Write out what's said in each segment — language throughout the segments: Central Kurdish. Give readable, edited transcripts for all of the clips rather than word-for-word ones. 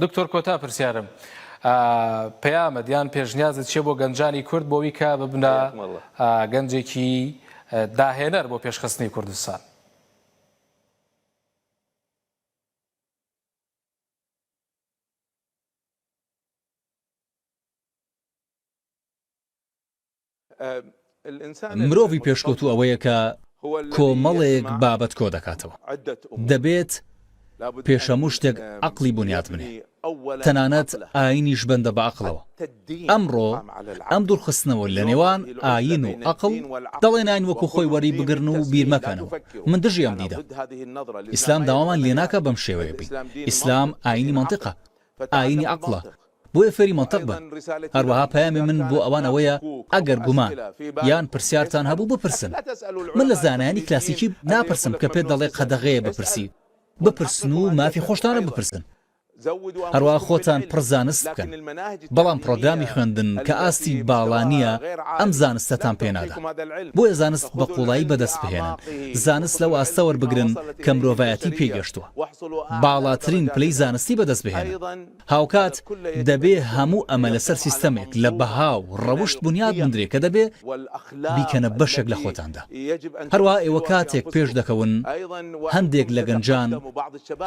دکتۆر کۆتا پرسیارم پەیامت یان پێشنیازت چیە بۆ گەنجانی کورد بۆوی کە ببنە گەنجێکی داهێنەر بۆ پێشخستنی کوردستان؟ مرۆڤی پێشکەوتوو ئەوەیە کە کۆمەڵێک بابەت کۆدەکاتەوە. دەبێت پێش هەموو شتێک عەقڵی بونیات بنێ. تەنانەت ئایینیش بەندە بە عەقڵەوە. ئەمڕۆ ئەم دوورخستنەوە لە نێوان ئایین و عەقڵ، دەڵێن ئایین وەکو خۆی وەری بگرن و بیر مەکەنەوە. من دژی ئەم دیدەم. ئیسلام داوامان لێناکا بەم شێوەیە بین. ئیسلام ئایینی مەنتیقە. ئایینی عەقڵە، بۆیە فێری مەنتق بن. هەروەها پەیامی من بۆ ئەوان ئەوەیە ئەگەر گومان یان پرسیارتان هەبوو بپرسن. من لە زانایانی کلاسیکی ناپرسم کە پێت دەڵێ قەدەغەیە بپرسی، بپرسن و مافی خۆشتانە بپرسن. هەروەها خۆتان پڕ زانست بکەن. بەڵام پڕۆگرامی خوێندن کە ئاستی باڵا نییە ئەم زانستەتان پێ نادا. بۆیە زانست بە قووڵایی بەدەست بهێنن، زانست لەو ئاستە وەربگرن کە مرۆڤایەتی پێی گەشتووە. باڵاترین پلەی زانستی بەدەست بهێنن. هاوکات دەبێ هەموو ئەمە لەسەر سیستەمێک لە بەها و ڕەوشت بونیاد بنرێ کە دەبێ بیکەنە بەشێک لە خۆتاندا. هەروەها ئێوە کاتێک پێش دەکەون هەندێک لە گەنجان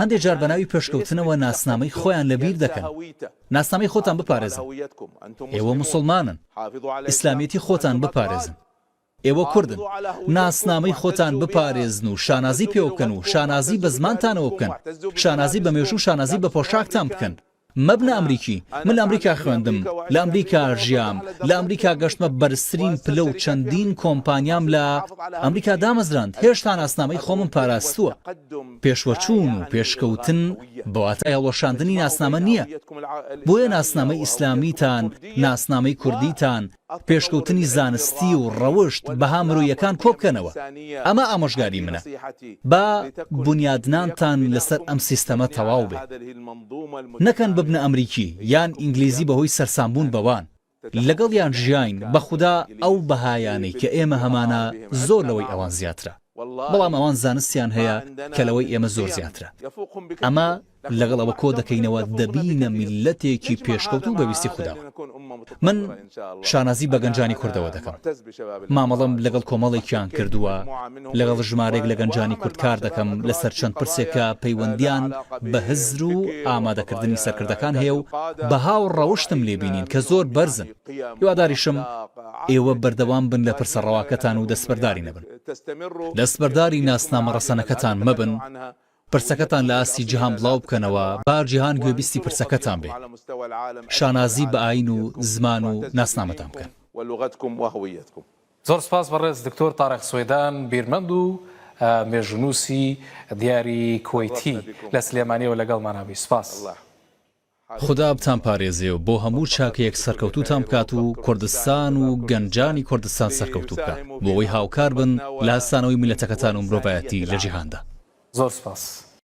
هەندێ جار بەناوی پێشکەوتنەوە ناسنامەی خۆیان لەبیر دەکەن. ناسنامەی خۆتان بپارێزن. ئێوە موسڵمانن. ئیسلامیەتی خۆتان بپارێزن. ئێوە کوردن، ناسنامەی خۆتان بپارێزن و شانازی پێوە بکەن و شانازی بە زمانتانەوە بکەن، شانازی بە مێژوو و شانازی بە پۆشاکتان بکەن. مەبنە ئەمریکی، من لە ئەمریکا خوێندم، لە ئەمریکا ژیام، لە ئەمریکا گەشتمە بەرزترین پلە و چەندین کۆمپانیام لە ئەمریکا دامەزراند، هێشتا ناسنامەی خۆمم پاراستووە. پێشوەچوون و پێشکەوتن بە واتای هەڵوەشاندنی ناسنامە نییە، بۆیە ناسنامەی ئیسلامیتان، ناسنامەی کوردیتان، پێشکەوتنی زانستی و ڕەوشت بەها مرۆییەکان کۆبکەنەوە، ئەمە ئامۆژگاری منە، با بونیادنانتان لەسەر ئەم سیستەمە تەواو بێ، نەکەن ببنە ئەمریکی یان ئینگلیزی بەهۆی سەرسامبوون بەوان، لەگەڵیان ژیاین، بەخودا ئەو بەهایانەی کە ئێمە هەمانە زۆر لەوەی ئەوان زیاترە، بەڵام ئەوان زانستیان هەیە کە لەوەی ئێمە زۆر زیاترە، ئەمە لەگەڵ ئەوە کۆدەکەینەوە دەبینە میللەتێکی پێشکەوتوو بە ویستی خوداوە. من شانازی بە گەنجانی کوردەوە دەکەم. مامەڵەم لەگەڵ کۆمەڵێکیان کردووە، لەگەڵ ژمارەیەک لە گەنجانی کورد کار دەکەم لەسەر چەند پرسێک کە پەیوەندییان بە هزر و ئامادەکردنی سەرکردەکان هەیە و بەها و ڕەوشتم لێ بینین کە زۆر بەرزن. هیواداریشم ئێوە بەردەوام بن لە پرسە ڕەواکەتان و دەستبەرداری نەبن. دەستبەرداری ناسنامە ڕەسەنەکەتان مەبن، پرسەکەتان لە ئاستی جیهان بڵاو بکەنەوە با جیهان گوێبیستی پرسەکەتان بێ. شانازی بە ئایین و زمان و ناسنامەتان بکەن. زۆر سپاس بەڕێز دکتۆر تارق سوەیدان بیرمەند و مێژوونووسی دیاری کوەیتی لە سلێمانیەوە لەگەڵمانا بووی سپاس. خودا بتانپارێزێ و بۆ هەموو چاکەیەک سەرکەوتووتان بکات و کوردستان و گەنجانی کوردستان سەرکەوتوو بکات بۆ ئەوەی هاوکار بن لە هەستانەوەی میللەتەکەتان و مرۆڤایەتی لە جیهاندا. زۆر سپاس.